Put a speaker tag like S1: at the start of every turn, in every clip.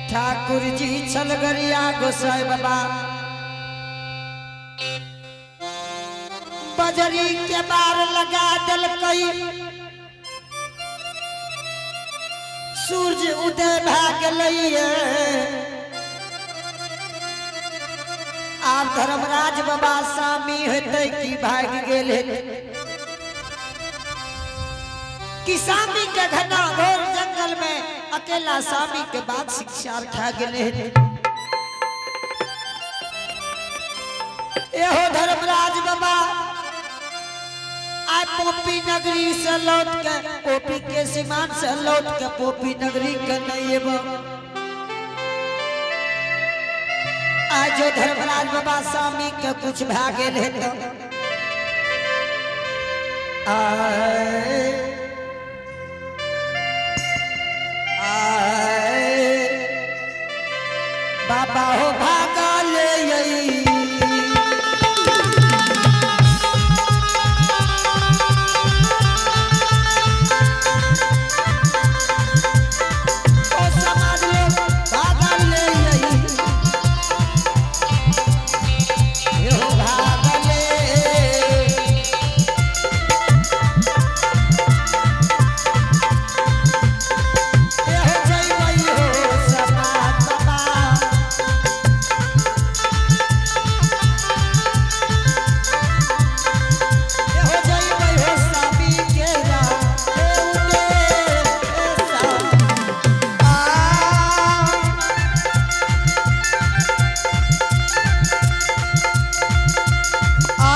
S1: ठाकुर जी छलगरिया गोसाई बाबा बजरी के बार लगा दिलकई। सूरज उदय भए गेलैये। आब धर्मराज बाबा सामी हेतै कि भागि गेल हेतै कि सामी के घना घोर जंगल में अकेला सामी के बाद शिक्षा खा गेले हेतै। एहो धर्मराज बाबा आइ पोपी नगरी से लौट के पोपी के सीमान से लौट के पोपी नगरी के नहीं एबो। आज जो धर्मराज बाबा स्वामी के कुछ भए गेल हेतै आए आए बाबा हो भागा ले आई। ओ समाज लोग भागा ले आई। यो भागा ले। एहो जइबै हो समाज बाबा। एहो जइबै हो स्वामी के राम, ए उदे, ए सा। आ
S2: आ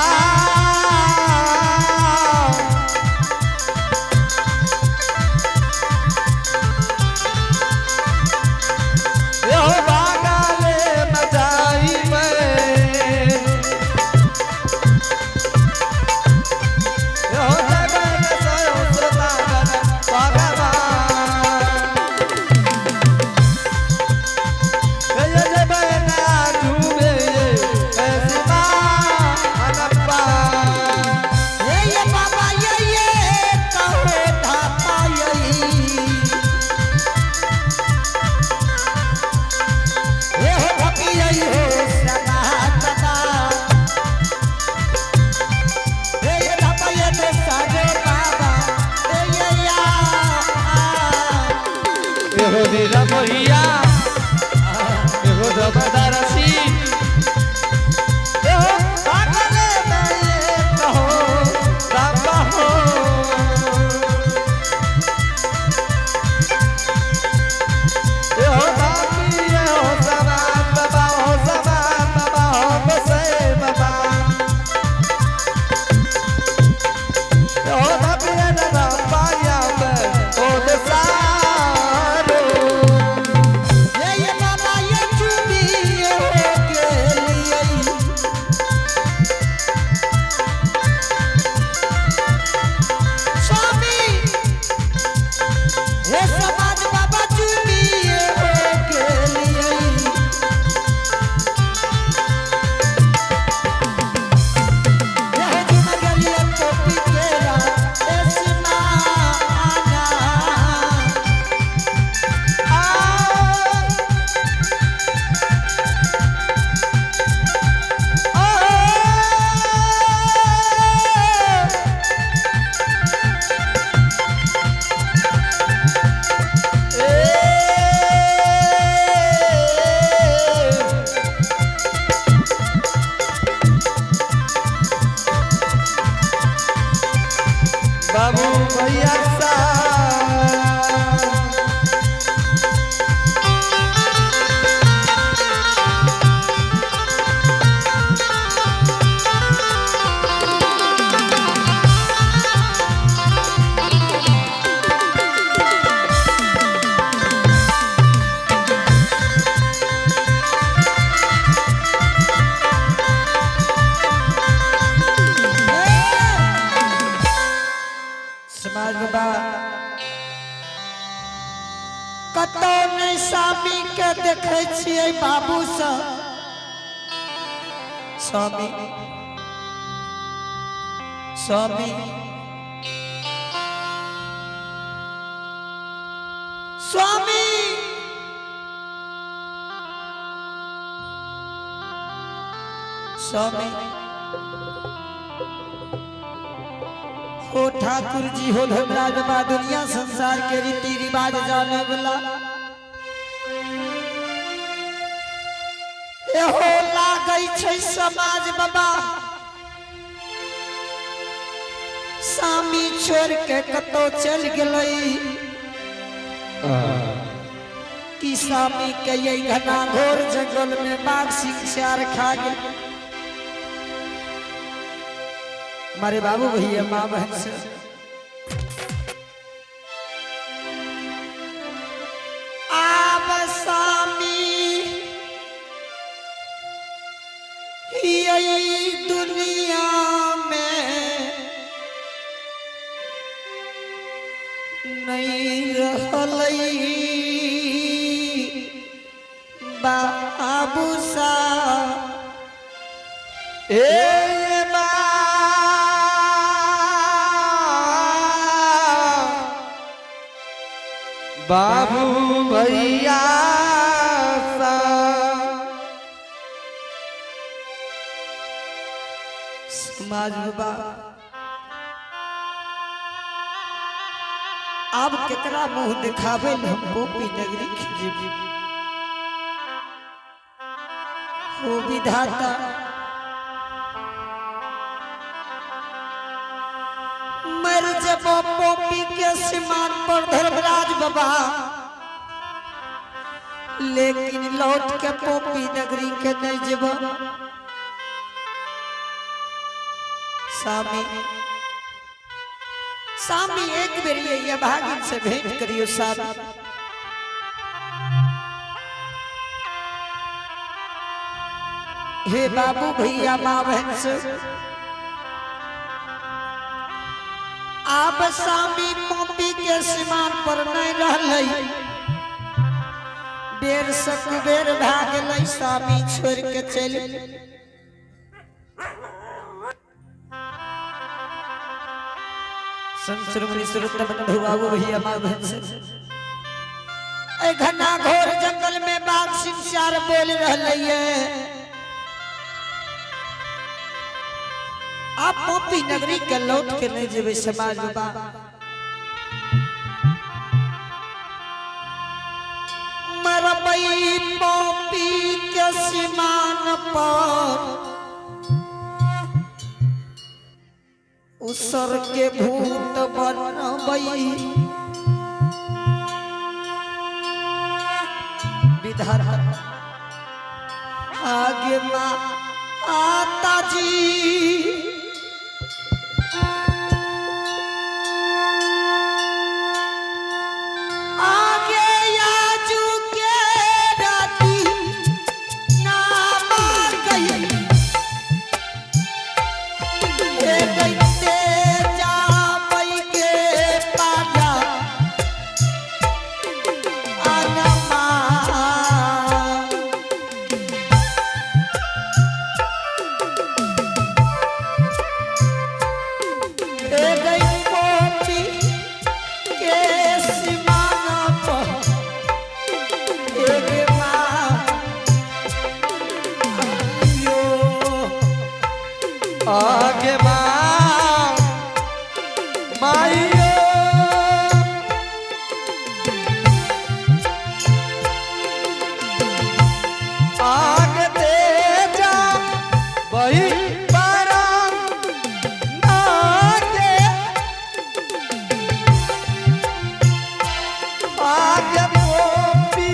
S2: यो बागाले मजाई में यो जगन सयो सतागन भगवान ये जबन झूमे ऐसी मां अनप्पा।
S1: हे ये बाबा ये कहो धापा यही। हे हो भपी यही हो समाज बाबा। हे ये धापा ये तो साजो बाबा। हे ये या आ।
S2: एहो दिल मोहिया एहो दबदरसी एहो पागले में ये कहो बाबा हो। एहो बापी एहो समान बाबा हो समान बाबा हो बसे बाबा। एहो बापी ना पाया मैं ओ दसारो।
S1: हे ये बाबा ये चुमी ये हो के लिए। स्वामी हे समाज बाबा चुमी ये हो के लिए। यह जुम गलिए टोपी केरा ऐसना आना।
S2: बाबू भैया सा
S1: समाज बाबा कतौ नहि स्वामी के देखै छियै बाबू सब। स्वामी स्वामी स्वामी। स्वामी हो ठाकुर जी हो धर्मराज बाबा, दुनिया संसार के रीति रिवाज जाने वाला एहो लागै छै समाज बाबा। स्वामी छोड़ के कतौ चल गेलै कि स्वामी के यही घना घोर जंगल में बाघ सिंह सियार खा गेल। हमारे बाबू भैया, माँ बहन से आब स्वामी यही दुनिया में नहीं रहलै बाबू सा।
S2: ए माँ, बाबू भैया सा।
S1: समाज बाबा, अब केकरा मुंह दिखावे ल हम गोपी नगरी खिजेबी? हो विधाता, मर जब पोपी के सीमान पर धर्मराज बाबा, लेकिन लौट के पोपी नगरी के नहीं जेब। स्वामी, स्वामी, एक बेर ये भागिन से भेंट करियो स्वामी। हे बाबू भैया, माँ बहन से, आप स्वामी मोती के सीमान पर नहीं रहलै, बेर से कुबेर भए गेलै, स्वामी छोड़ के चलि। संत श्रोमणी सुरत बंधु, बाबू भैया, माँ बहन से, ए घना घोर जंगल में बाघ सिंह सियार बोल रहलै है। आप मोती नगरी के लौट के नहीं जेबै समाज बाबा। मरबई पोपी के सीमान पर उसर के भूत बनबई। विधाता, आगे माँ आता जी, आगे याजू के राती नामा गई ए गईते जामई के पाजा अनमा। ए गई पोपी के सीमाना पर एक माँ आयो।
S2: आगे माँ माइयो, आगे तेजा वही परम नागे, आगे मोपी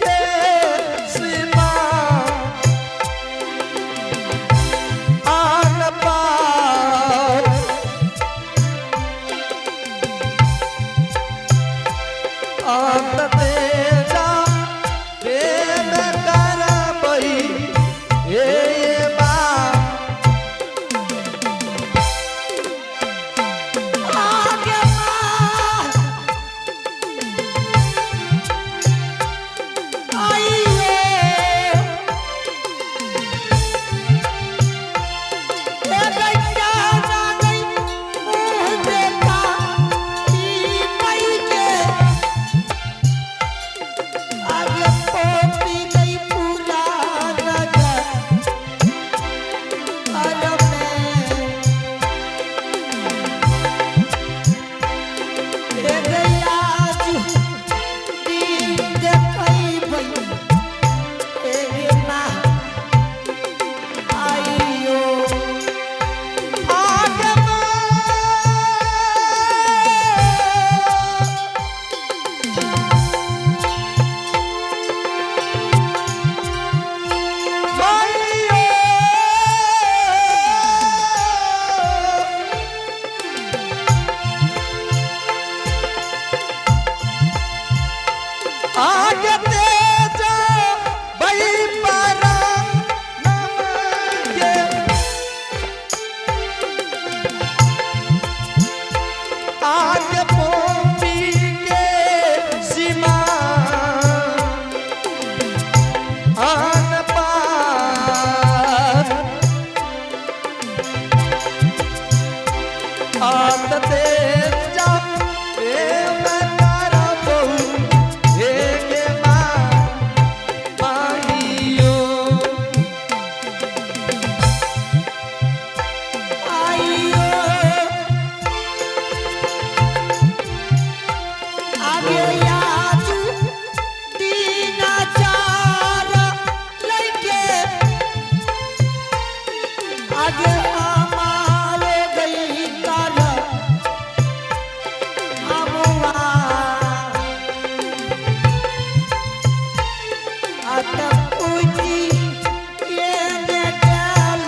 S2: के सीमा आन पार। अंत तेजा प्रेम करबई हे माँ।
S1: आगे माँ आइए। ए गैया जा गई मुँह देखा ई मई के।
S2: आगे तेज बई पारा नमके आगे पोपी के सीमा आन पार आत तेज जा प्रेम तारा बहु हे के माँ माहियो
S1: आइयो आगे याजू दीना चार लइके आगे हमारे गई कर अमुआ अत पूजी ये ने डाल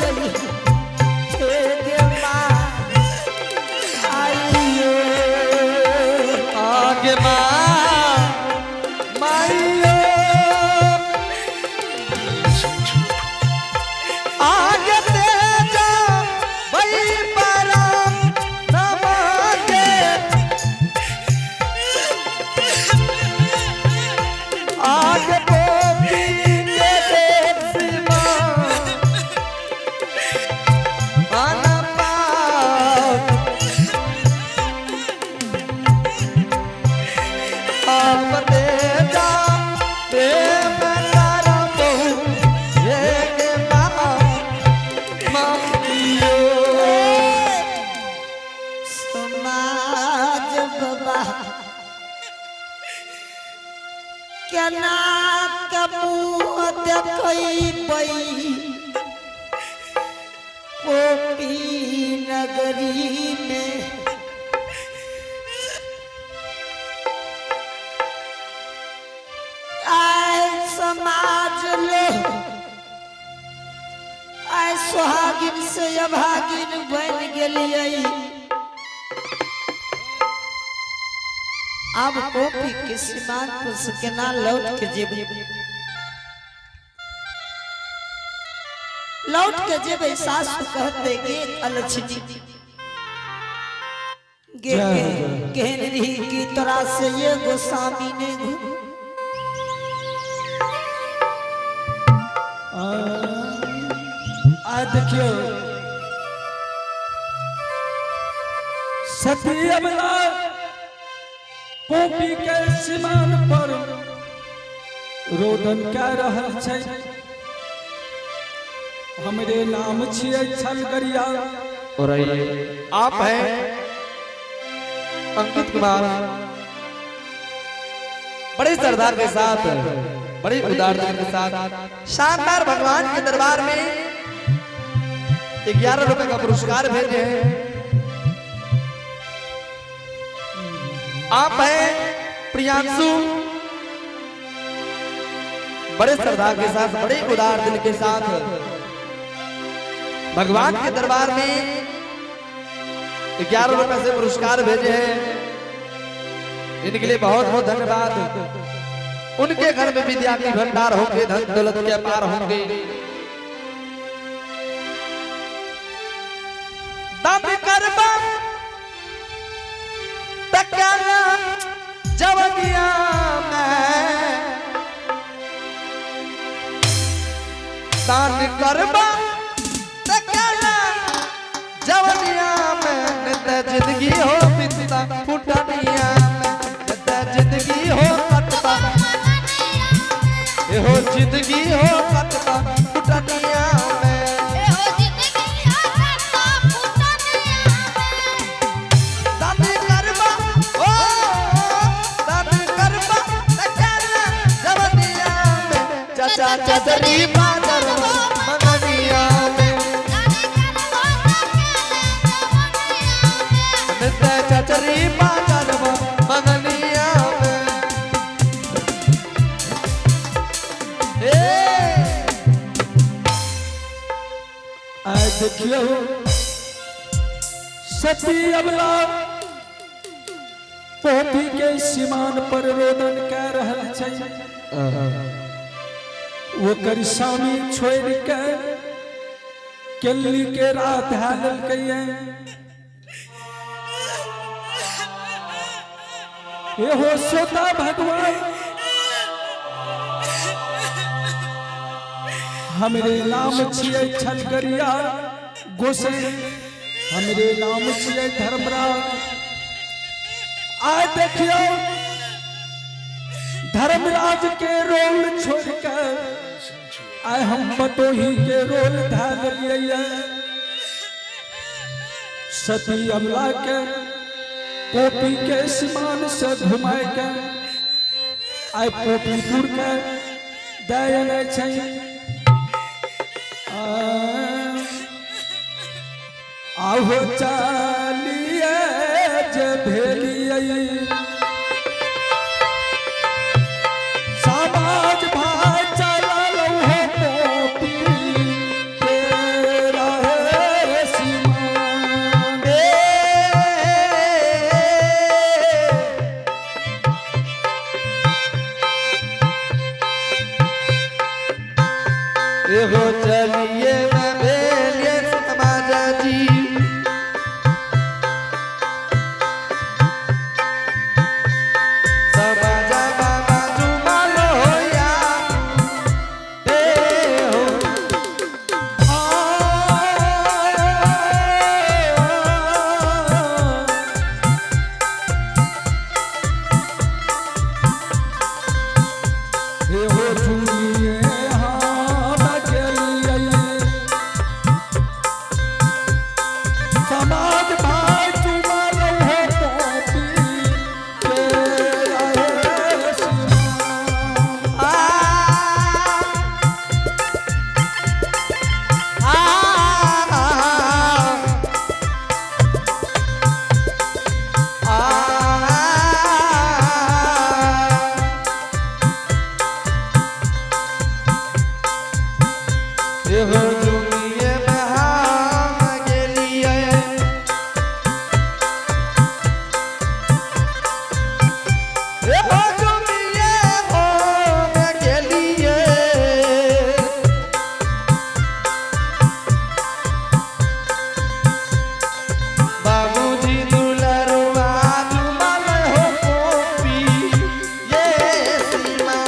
S2: आगे माँ माइयो आगे तेज बई पारा नमके आगे गोपी के देश माँ आना पाप आप तेजा प्रेम तारा बहु एक माँ मामियो
S1: समाज बाबा केना के मुँह देखबै कोपी नगरी में आय समाज लो आय सोहागिन से अभागिन बन गेलियै अब कॉपी के सीमान पर से केना लौट के जेबै लौट के जेबै सासु कहते गे अलछनी गे केहन रही कि तोरा से ये गोस्वामी ने घूम
S3: आ देखियो सती अबला पोपी के सीमान पर रोदन कए रहल छै। हमरे नाम छियै छलगरिया।
S2: और आइए आप हैं अंकित कुमार बड़े सरदार के साथ बड़े उदारता के साथ शानदार भगवान के दरबार में 11 रुपए का पुरस्कार भेजे हैं। आप हैं प्रियांशु बड़े सरदार के साथ बड़े उदार दिल के साथ भगवान के दरबार में 11 रुपए से पुरस्कार भेजे हैं। इनके लिए बहुत बहुत धन्यवाद। उनके घर में विद्या की भंडार होंगे, धन दौलत के पार होंगे। दम करबा तकला जवनिया में दान करबा तकला जवनिया में नित जिंदगी हो बितता फुटनिया में नित जिंदगी हो कटता ए हो जिंदगी हो कटता फुटनिया में दान करबा ओ दान करबा तकला जवनिया में चाचा चचरी बादर मंगनिया में नित चचरी बादर मंगनिया में ए
S3: आइ देखियौ सती अबला पोपी के सीमान पर रोदन कए रहल छै। ओकर स्वामी छोड़ के केली के रात धए लेलकै। एहो सोता भगवान, हमरे नाम छियै छलगरिया गोसाई, हमरे नाम छियै धर्मराज। आइ देखियौ, धर्मराज के रोल छोड़ के आइ हम बटोही के रोल धए लेलियै। सती अमला के पोपी के सीमान से घुमाय के आइ पोपीपुर के दय छै। आहो चलिए जे भेलियै समाज भाई, चलल हो पोपी के रहे सीमान।
S2: एहो चलिए मैं भेलिए समाजा जी। समाजा बाबा जुमल होया दे हो।
S3: हे हो झुलिए हम गेलियै, समाज भाई चुमल हो पोपी के रहे सीमान।
S1: आ आ
S2: आ एहो जुमिए में हम गेलियै, एहो जुमिए हम गेलियै। बाबूजी दुलरुआ जुमल हो पोपी ये सीमा।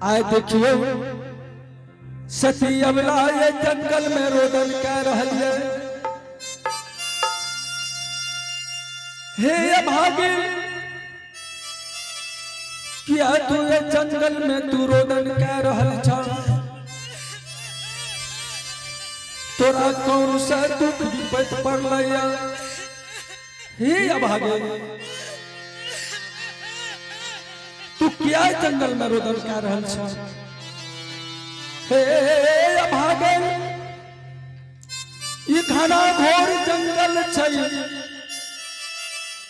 S3: आइ देखियौ, सती अबला ये जंगल में रोदन कह रहल ये। हे अभागिल, किया तू ये जंगल में तू रोदन कह रहल छ? तोरा कौन से दुख विपत पड़लै? हे अभागिल, तू किया जंगल में रोदन कह रहल छ? हे अभागल, ई घना घोर जंगल छै,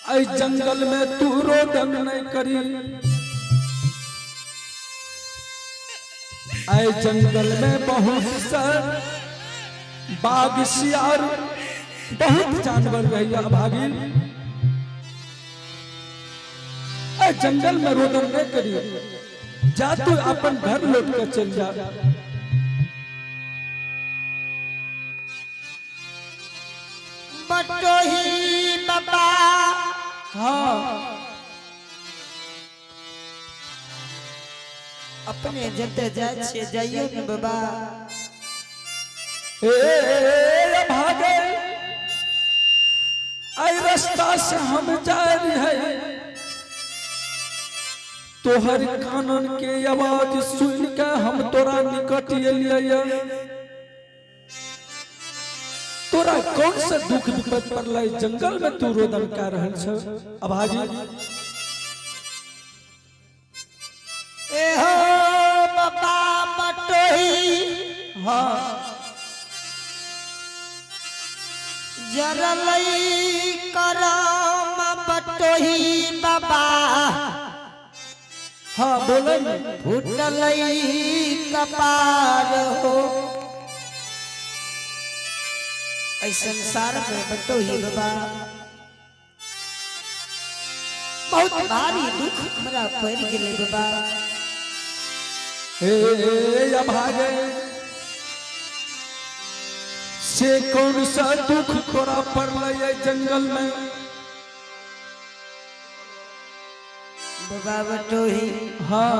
S3: एहि जंगल में तू रोदन नहीं करी। एहि जंगल में बहुत से बाघ, सियार, बहुत जानवर रही। अभागिल, एहि जंगल में रोदन नहीं करी, जा तू अपन घर लौट के चल जा।
S1: बटोही बाबा।
S3: हाँ।
S1: अपने जते जाइ छियै, जाइयो ने बाबा।
S3: ए भागे, आई रास्ता से हम जा रहे, तोहर कानन के आवाज सुन के हम तोरा निकट एलियै। तोरा कौन से दुख विपद पड़लै, जंगल में तू रोदन कर रहल छ अभागी?
S1: ए हो बाबा बटोही।
S3: हाँ।
S1: जरलई करम बटोही बाबा।
S3: हाँ, बोले ने।
S1: फूटलई कपार हो। ऐ संसार में बटोही बाबा, बहुत भारी दुख हमरा पड़ गेलै बाबा।
S3: हे अभागे, से कौन सा दुख तोरा पड़लै है जंगल में?
S1: बाबा बटोही,
S3: हाँ।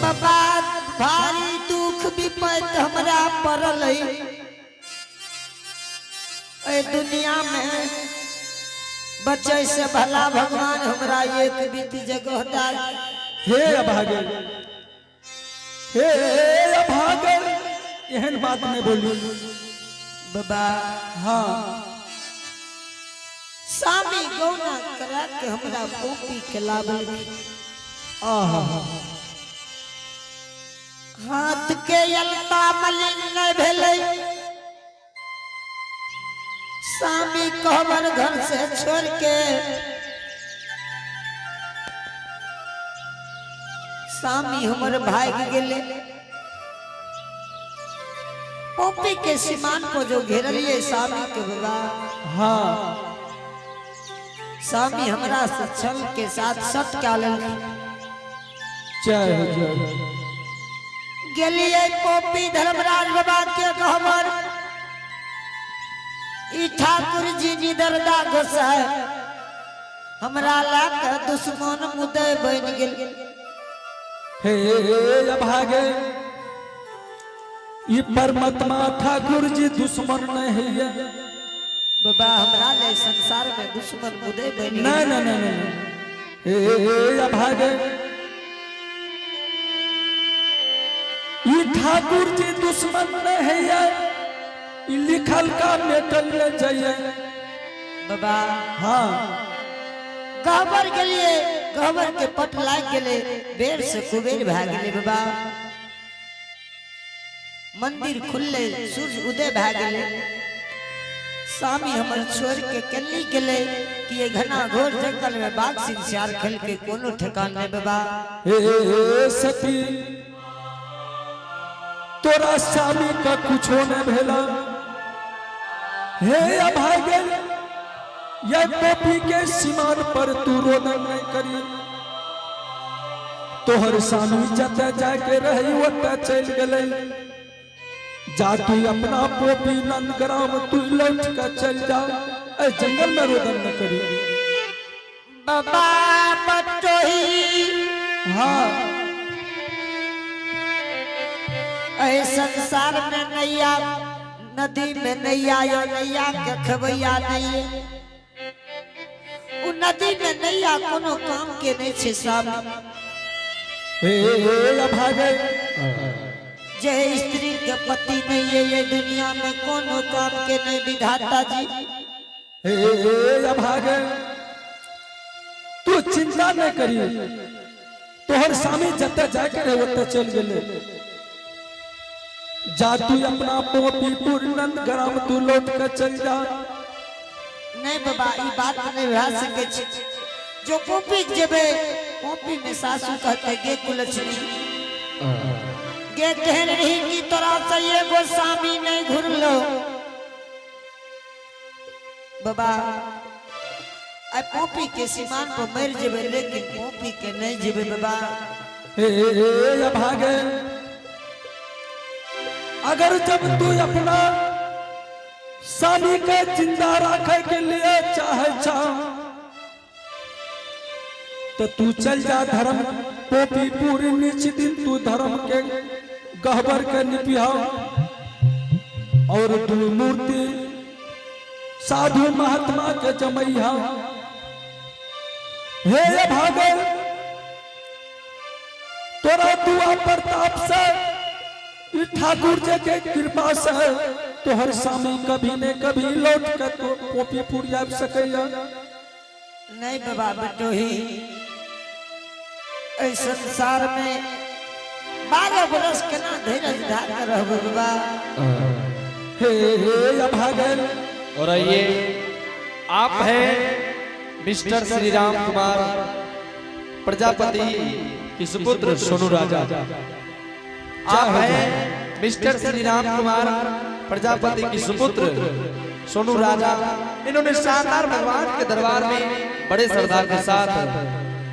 S1: बाबा, भारी दुख विपत हमरा पड़ल है। एहि दुनिया में बचे से भला भगवान हमरा एक बीत जगह दाल।
S3: हे अभागे, हे अभागे, एहन बात नहीं बोली।
S1: बाबा,
S3: हाँ।
S1: स्वामी गौना करा के हमरा पोपी के लावल।
S3: आहा।
S1: हाथ के अलता मलिन नहीं भेलै। स्वामी कहबर घर से छोड़ के स्वामी हमर भाग गेले। पोपी के सीमान पर जो घेरलिए स्वामी के बाबा, स्वामी हमरा से छल के साथ सत क्या लेलखिन।
S3: जय हो, जय हो।
S1: गेलिए पोपी धर्मराज बाबा के कहबर, ई ठाकुर जी जी दरदा गोसाई हमरा ला के दुश्मन मुदय बन गेल।
S3: हे अभागे, ई परमात्मा ठाकुर जी दुश्मन नहीं है।
S1: बाबा, हमरा ले संसार में दुश्मन मुदय बन गेल।
S3: नहीं, नहीं, नहीं, नहीं। हे अभागे, ई ठाकुर जी दुश्मन नहीं है। ई लिखल का मेटल ले जाइए।
S1: बाबा,
S3: हाँ।
S1: गहबर गेलिए, गहबर के पट लाग गेले, बेर से कुबेर भए गेले। बाबा, मंदिर खुलले, सूर्य उदय भए गेले। स्वामी हमर छोड़ के केली गेले कि ये घना घोर जंगल में बाघ सिंह सियार खेल के कोनो ठिकान नहीं बाबा।
S3: हे सती, तोरा स्वामी का कुछो न भेला। हे अभागे, यह गोपी के सीमान पर तू रोदन नहीं करी। तोहर स्वामी जते जाके रही ओते चल गेलै। जा, तू अपना पोपी नंदग्राम तू लौट के चल जा। ए जंगल में रोदन न करी।
S1: बाबा बटोही,
S3: हाँ।
S1: ऐ संसार में नैया नदी में नैया यो नैया के खबैया नहीं। उ नदी में नैया कोनो काम के नहीं छे साहब।
S3: हे अभागे,
S1: जे स्त्री के पति नहीं है, ये दुनिया में कोनो काम के नहीं विधाता जी।
S3: हे अभागे, तू चिंता नहीं करी। तोहर स्वामी जते जाके रहे ओते चल गेले। जा, तू अपना पोपीपुर नंद ग्राम तू लौट के चल जा।
S1: नहीं बाबा, ई बात नहीं भए सके छै। जो पोपी जेबे, पोपी में सासू कहते, गे कुलछनी गे, कहन रही कि तोरा से एगो स्वामी नहीं घुरलो। बाबा, आई पोपी के सीमान पर मर जेबे, लेकिन पोपी के नहीं जेबे बाबा।
S3: हे अभागे, अगर जब तू अपना स्वामी के जिंदा रखे के लिए चाहे चाह, तो तू चल जा धर्म पोपीपुर। निच दिन तू धर्म के गहबर के निपिया और तू मूर्ति साधु महात्मा के जमैया। हे अभागे, तोरा दुआ प्रताप से, ई ठाकुर जी के कृपा से तोहर स्वामी कभी ने कभी लौट के तो पोपीपुर आबि सकैया।
S1: नहीं बाबा बटोही, एहि संसार में 12 बरस केना धीरज धऽ के रहबै बाबा?
S3: हे अभागल,
S2: और ये आप हैं मिस्टर श्री राम कुमार प्रजापति के सुपुत्र सोनू राजा। आप हैं मिस्टर श्री राम कुमार प्रजापति के सुपुत्र सोनू राजा। इन्होंने शानदार भगवान के दरबार में बड़े सरदार के साथ,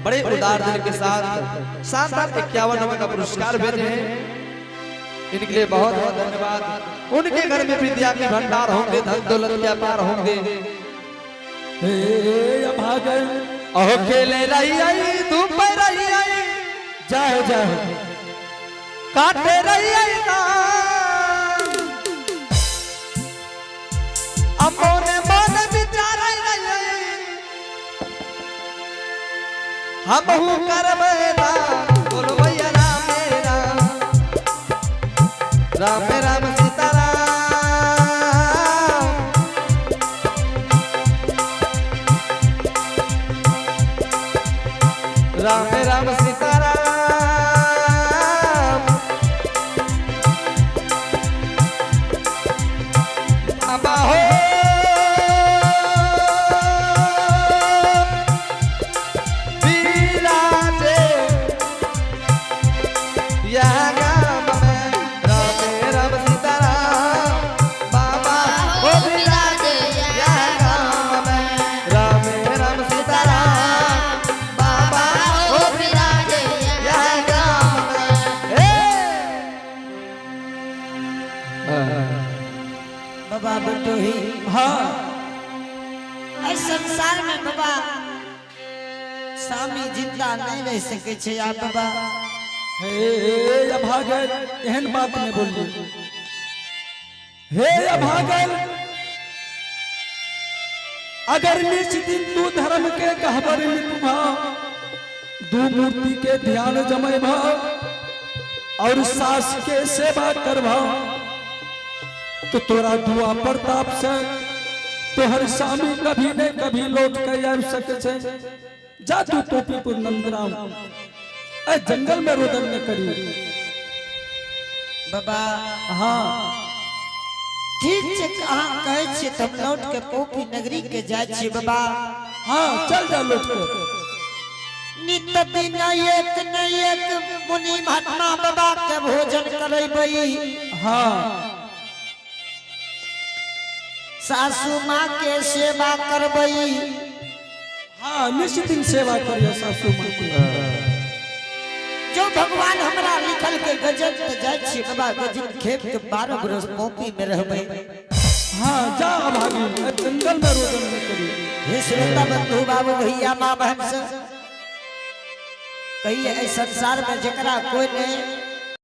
S2: बड़े उदार दिल के साथ शानदार 51 रुपए का पुरस्कार भेजे हैं। इनके लिए बहुत बहुत धन्यवाद। उनके घर में विद्या के भंडार होंगे, धन दौलत के अपार होंगे।
S3: हे अभागल।
S2: अहो खेले रही आई, धूप रही आई,
S3: जय हो, जय हो।
S2: काटे रही आई राम। अमोने मन विचार रही आई, हमहू करबै दान। बोलो भैया राम राम, राम राम सीता राम। राम राम सीता राम। बाबा हो विराजे यह गाम में, राम राम सीता राम। बाबा हो विराजे यह गाम में, राम राम सीता राम। बाबा हो
S4: विराजे
S2: यह गाम में। हे!
S1: बाबा बटोही,
S3: हाँ।
S1: एहि संसार में बाबा स्वामी जिंदा नहीं रह सके छै आ बाबा।
S3: हे अभागल, एहन बात नहीं बोलिए। हे अभागल, अगर निज दिन तू धर्म के कहबर लिखभा, दू मूर्ति के ध्यान जमेभा और सास के सेवा करभा, तो तोरा दुआ प्रताप से तोहर स्वामी कभी ने कभी लौट के आबि सके छै। जा तू टोपीपुर नंदग्राम, ए जंगल में रोदन न करी।
S1: बाबा।
S3: हाँ।
S1: ठीक छै, अहाँ कहै छियै तऽ हम लौट के पोपी नगरी के जाइ छियै बाबा।
S3: हाँ, चल जा लौट के।
S1: नित दिन एक न एक मुनि महात्मा बाबा के भोजन करेबै। सासू माँ के सेवा करबै।
S3: हाँ, निश्चित दिन सेवा करिए सासू माँ के।
S1: जो भगवान हमरा लिखल के गजब, तऽ जाइ छियै बाबा, गजब खेप के 12 बरस पोपी में रहबै।
S3: हाँ, जा अभागी, ए जंगल में रोदन न करी।
S1: हे श्रोता बंधु, बाबू भैया, माँ बहन सब, कहिए एहि संसार में जकरा कोई नहीं।